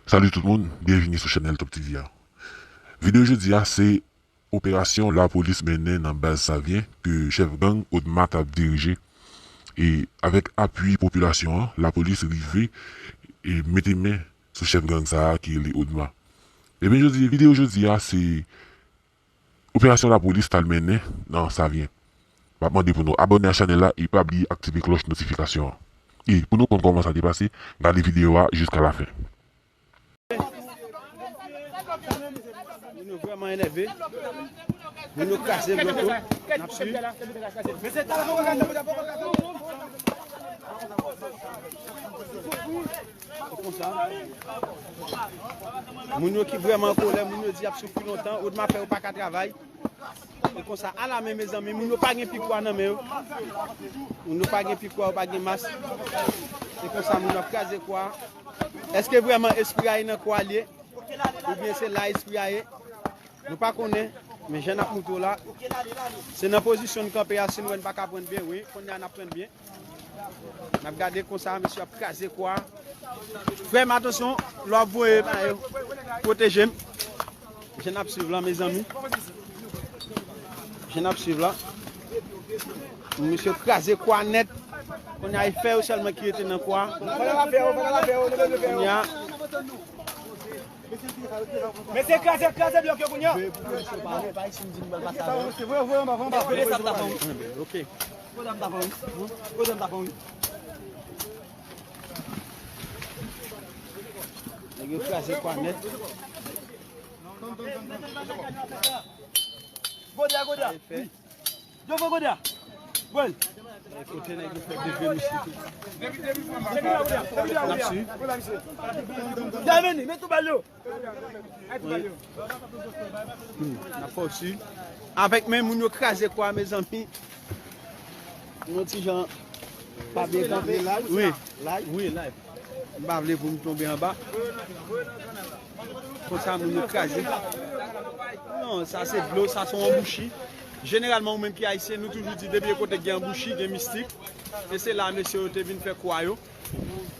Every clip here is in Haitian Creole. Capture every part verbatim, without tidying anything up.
Salut tout moun, byenvini sou chanèl Top T V a. Videyo jodi a se operasyon lapolis mennen nan baz Savyen ke chèf gang Odma t ap dirije. E avèk apui popilasyon an, lapolis rive e mete men sou chèf gang sa a ki rele Odma. Ebyen jodi, videyo jodi a se operasyon lapolis t al mennen nan Savyen. M ap mande pou nou abòne a chanèl la e pa bliye aktive klòch notifikasyon an. E pou nou konn kòman sa te pase, gade videyo a jiska lafen. Moun yo vrèman enève. Moun yo kraze blòk yo. N ap swiv. Se konsa. Moun yo ki vrèman an kolè, moun yo di y ap soufri lontan, Odma fè yo pa ka travay. Se konsa, ala men, mezanmi, moun yo pa gen pikwa nan men yo. Moun yo pa gen pikwa, yo pa gen mas. Se konsa, moun yo ap kraze kwa. Èske vrèman espri a ye nan kwa l ye? Oubyen se la espri a ye? Nou pa konnen, men jan n ap montre w la, se nan pozisyon n kanpe a, si n wè n pa ka pran byen, wi, kounye a n ap pran byen. N ap gade konsa, mesye ap kraze kwa. Frè m, atansyon, lè w ap voye bagay yo, pwoteje m. Jan n ap swiv la, mezanmi. Jan n ap swiv la. Mesye kraze kwa nèt. Kounye a, e fè yo sèlman ki rete nan kwa. Kounye a, mesye kraze, kraze blòk yo kounye a. Ok. Nèg yo kraze kwa nèt. Goda, goda. Yo fè goda. Bon. Kote nèg yo fè bebe misye tou. N ap swiv. Bienveni, men tou bal yo. Wi. Hmm, n ap fè w swiv. Avèk men moun yo kraze kwa, mezanmi. Yon ti jan pa byen kanpe. Wi. Wi, live. M pa vle pou m tonbe anba. Konsa moun yo kraze. Non, sa se dlo, sa se yon anbouchi. Jeneralman, ou menm ki ayisyen, nou toujou di depi yon kote gen anbouchi, gen mistik. E se la mesye yo te vin fè kwa yo.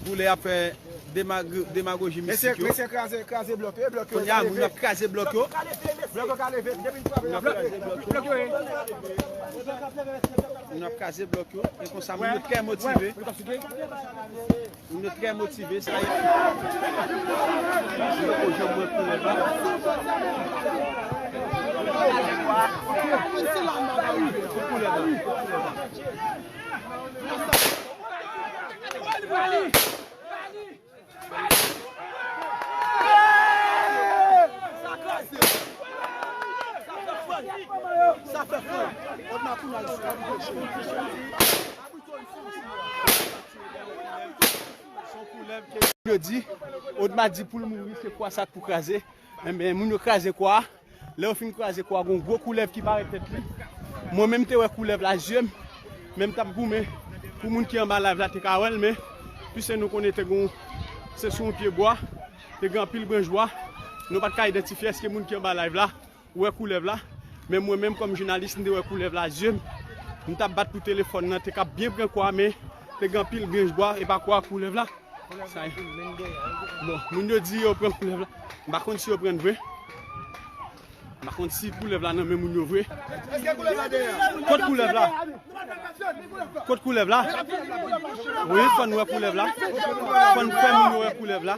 Pou lè y ap fè demag-, demagoji mistik yo. Mesye kraze, kraze blòk yo, blòk yo. Kounye a, moun yo ap kraze blòk yo. Blòk yo ka leve, depi n frape, y ap leve. Blòk yo ye. Moun yo ap kraze blòk yo. E konsa, moun yo trè motive. Moun yo trè motive, sa ye. Yo poko janm wè koulèv la. Koulèv la. Yo di, Odma di pou l mouri, se kwa sa k pou kraze. Enben, moun yo kraze kwa a. Lè yo fin kraze kwa a, gen yon gwo koulèv ki parèt tèt li. Mwen menm te wè koulèv la zye m, men m t ap goumen pou moun ki anba live la te ka wè l, men piske nou konnen te gen, se sou yon pye bwa, te gen anpil branch bwa, nou pa t ka idantifye èske moun ki anba live la wè koulèv la. Men mwen menm kòm jounalis, m te wè koulèv la zye m. M t ap bat pou telefòn nan, te k ap byen pran kwa, men te gen anpil branch bwa, e pa kwa koulèv la. Sa, bon, moun yo di yo pran koulèv la. M pa konn si yo pran l vre. M pa konn si koulèv la nan men moun yo vre. Kot koulèv la? Kot koulèv la? Wi, fò n wè koulèv la. Fò n fè moun yo wè koulèv la.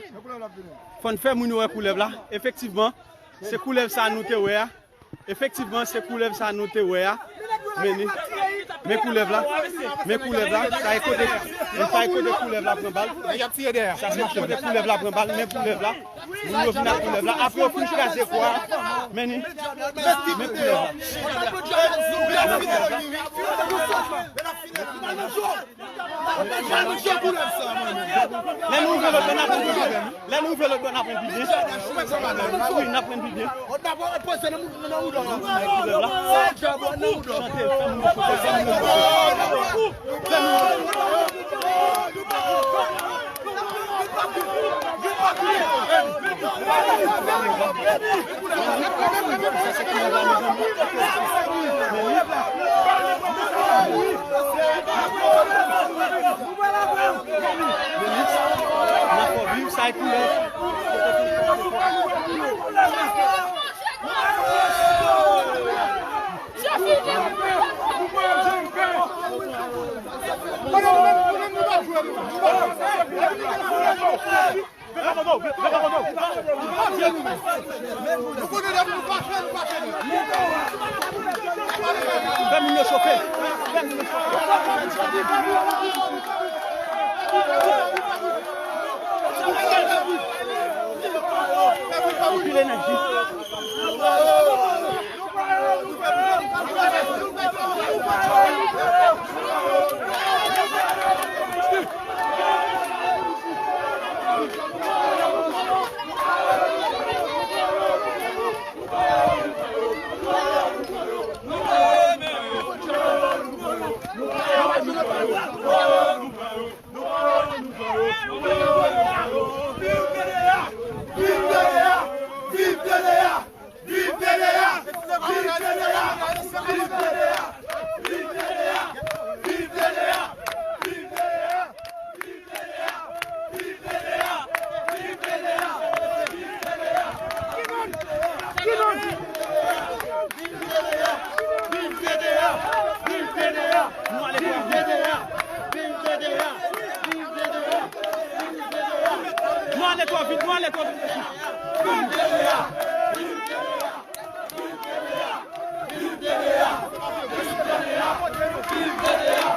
Fò n fè moun yo wè koulèv la. Efektivman, se koulèv sa nou te wè a. Efektivman, se koulèv sa nou te wè a. Men ni. Men koulèv la. Men koulèv la. Sa e kote, sa e kote koulèv la pran bal. Sa se kote koulèv la pran bal. Men koulèv la. Moun yo vin ak koulèv la. Apre yo fin kraze kwa a. Men ni. Men koulèv la. Lè nou rive lòt bò, n ap pran pibye. Lè nou rive lòt bò, n ap pran pibye. Wi, n ap pran pibye. Chante, fè moun yo chante, fè moun yo chante. N ap Fò viv sa e koulè. Fè moun yo chofe. Fè moun yo chofe. Anpil enèji. Nou ale twò vit, nou ale twò vit. Viv T D A! Viv T D A! Viv T D A! Viv T D A!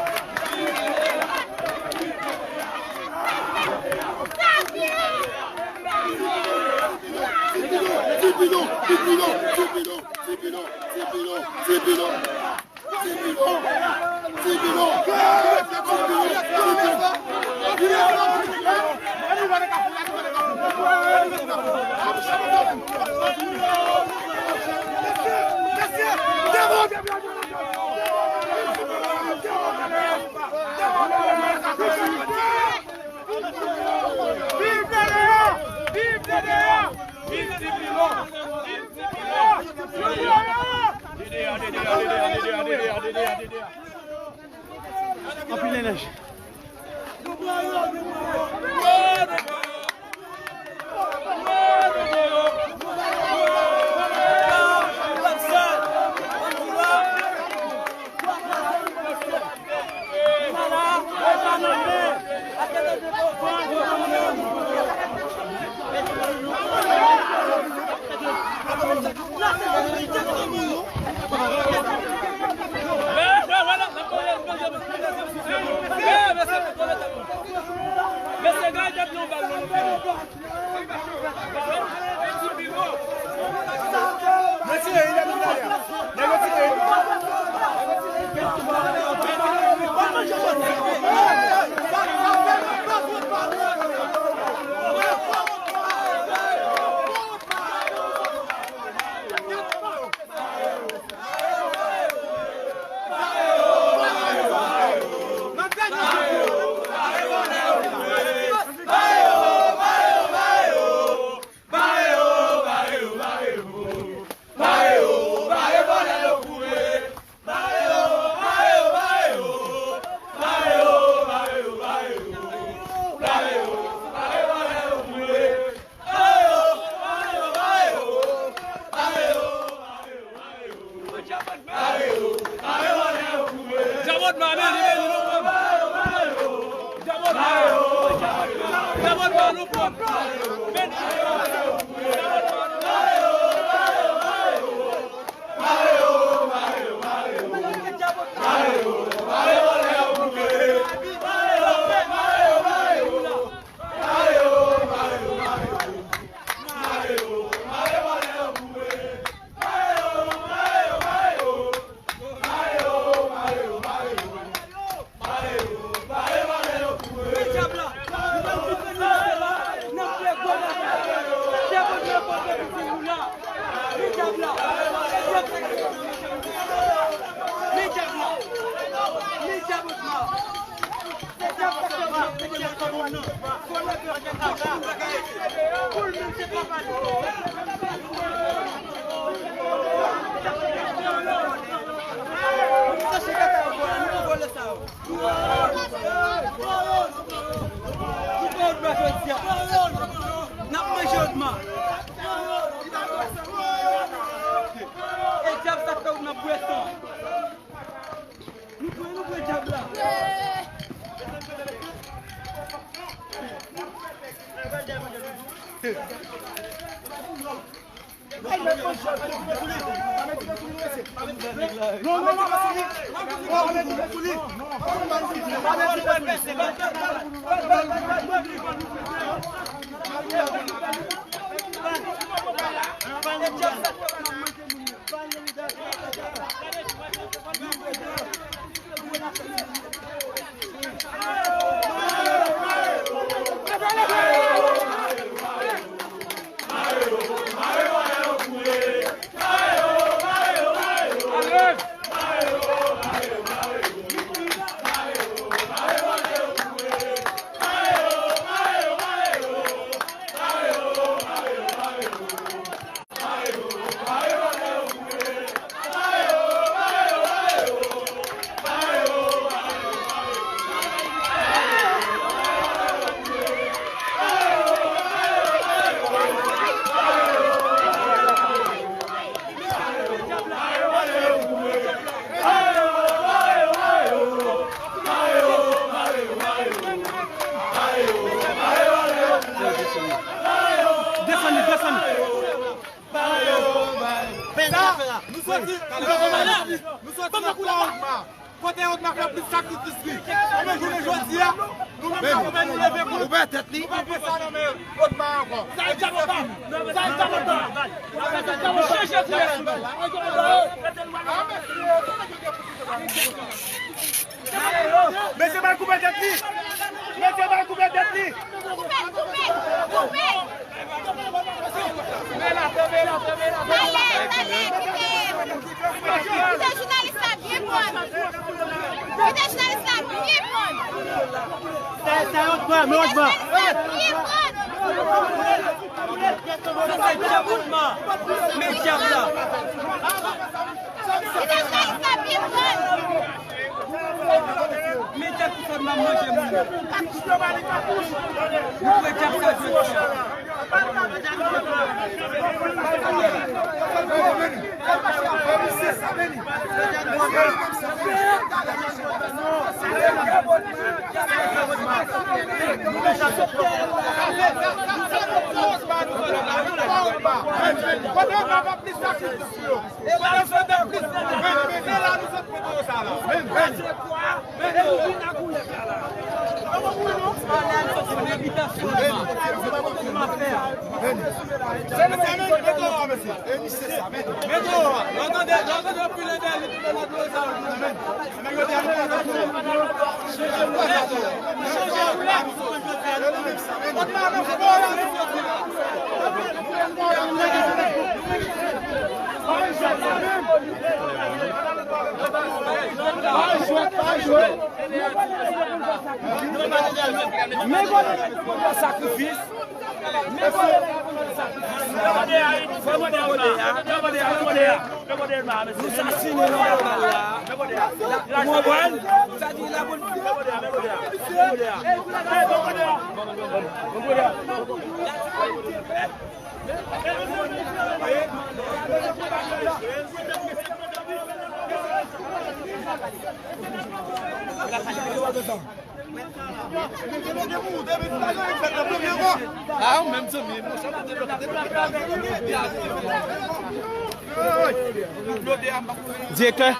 Anpil enèji. N ap manje Odma. E dyab sa k fè w nan bwè san. Nou pran, nou pran dyab la. Desann li, desann li. Sa, nou soti, nou soti nan kò Odma. Kote Odma fè plis sakrifis li. Anben, jounen jodi a, nou menm nan goumen nou leve pou nou. Ou pè tèt li. Nou pa pran sa nan men Odma ankò. Sa e dyab anba. Sa e dyab anba. Nou chanje koulè sou nou. Mesye, ba l koupe tèt li. Mesye, ba l koupe tèt li. Koupe, koupe, koupe. Talè, talè, kite. Kite jounalis la byen pran. Kite jounalis la byen pran. Sa, sa, Odma, men Odma. Kite jounalis la byen pran. Sa, sa, dyab Odma. Men dyab la. Kite jounalis la byen pran. Men tèt pou fè m ap manje moun yo. Nou kwè dyab sa jwe konsa. Men kote nèg yo sakrifis. Men kote nèg yo sakrifis. Nou sasinen nan lakay la. Ou konprann? Sa di la pou Direktè,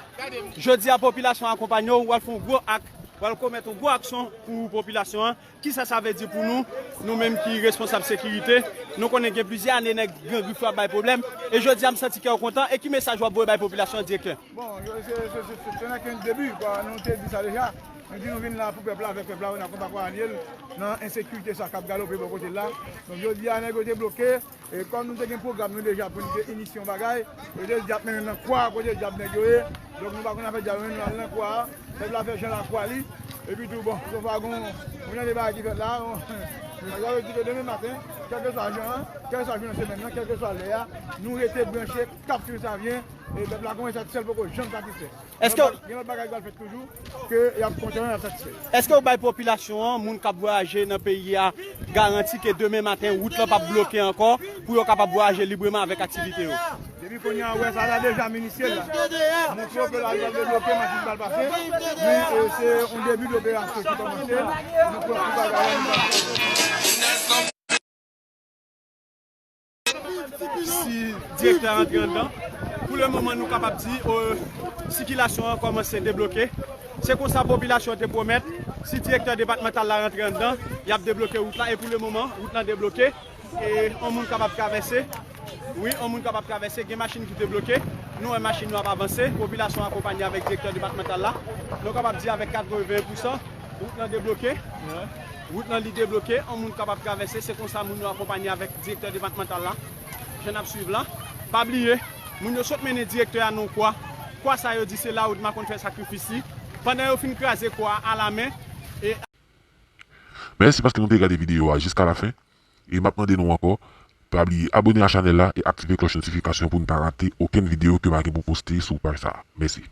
jodi a popilasyon akonpanye w, w al fè yon gwo ak, w al komèt yon gwo aksyon pou popilasyon an. Kisa sa vle di pou nou, nou menm ki responsab sekirite? Nou konnen gen plizyè ane nèg Gran Grif yo ap bay pwoblèm, e jodi a m santi kè w kontan. E ki mesaj w ap voye bay popilasyon an, direktè? Bon, se, se, se, se, se nè ke debi, kwa, nou te di sa deja. Nou di nou vin la pou pèp la, avèk pèp la, pou n akonpanye l nan ensekirite sa k ap galope bò kote l la. Donk, jodi a, nèg yo te bloke, e kòm nou te gen pwogram nou deja pou nou te inisye yon bagay, yo te di ap mennen nan kwa, kote dyab nèg yo ye. Donk, nou pa konn afè dyab, nou al nan kwa a. Pèp la fè jan lakwa li. Epi tou, bon, sofa gon, moun nan de bagay ki fèt la, bon, Sa vle di ke demen maten, kèlkeswa jan an, kèlkeswa jou nan semèn nan, kèlkeswa lè a, nou rete branche, k ap swiv Savyen, e pèp la konnen sa sèl poko janm satisfè. Èske gen lòt bagay k pral fèt toujou, ke y ap kontan, y ap satisfè. Èske w bay popilasyon an, moun k ap vwayaje nan peyi a, garanti ke demen maten, wout lan p ap bloke ankò, pou yo kapab vwayaje libreman avèk aktivite yo? Depi kounye a, ou wè sa la deja, minisye la. Montre w ke la, li pral debloke, machin pral pase. Men, e, se yon debi de operasyon ki kòmanse. Nou pran tout bagay la, nou pral fè. Si direktè a rantre anndan, pou le moman, nou kapab di, e, sikilasyon an kòmanse debloke. Se konsa popilasyon an te pwomèt, si direktè depatmantal la rantre anndan, y ap debloke wout la. E pou le moman, wout lan debloke. E yon moun kapab travèse. Wi, yon moun kapab travèse. Gen machin ki te bloke. Nou wè machin yo ap avanse. Popilasyon akonpanye avèk direktè depatmantal la. Nou kapab di avèk katreven pousan, wout lan debloke. Wout lan li debloke. Yon moun kapab travèse. Se konsa moun yo akonpanye avèk direktè depatmantal la. Jan n ap swiv la. Pa bliye, moun yo sot mennen direktè a nan kwa. Kwa sa yo di se la Odma konn fè sakrifis li. Pandan yo fin kraze kwa a alamen, e Mèsi paske nou te gade videyo a jiska lafen. E m ap mande nou ankò, pa bliye abone a chanèl la e aktive klòch notifikasyon pou n pa rate okenn videyo ke m a gen pou poste sou paj sa a. Mèsi.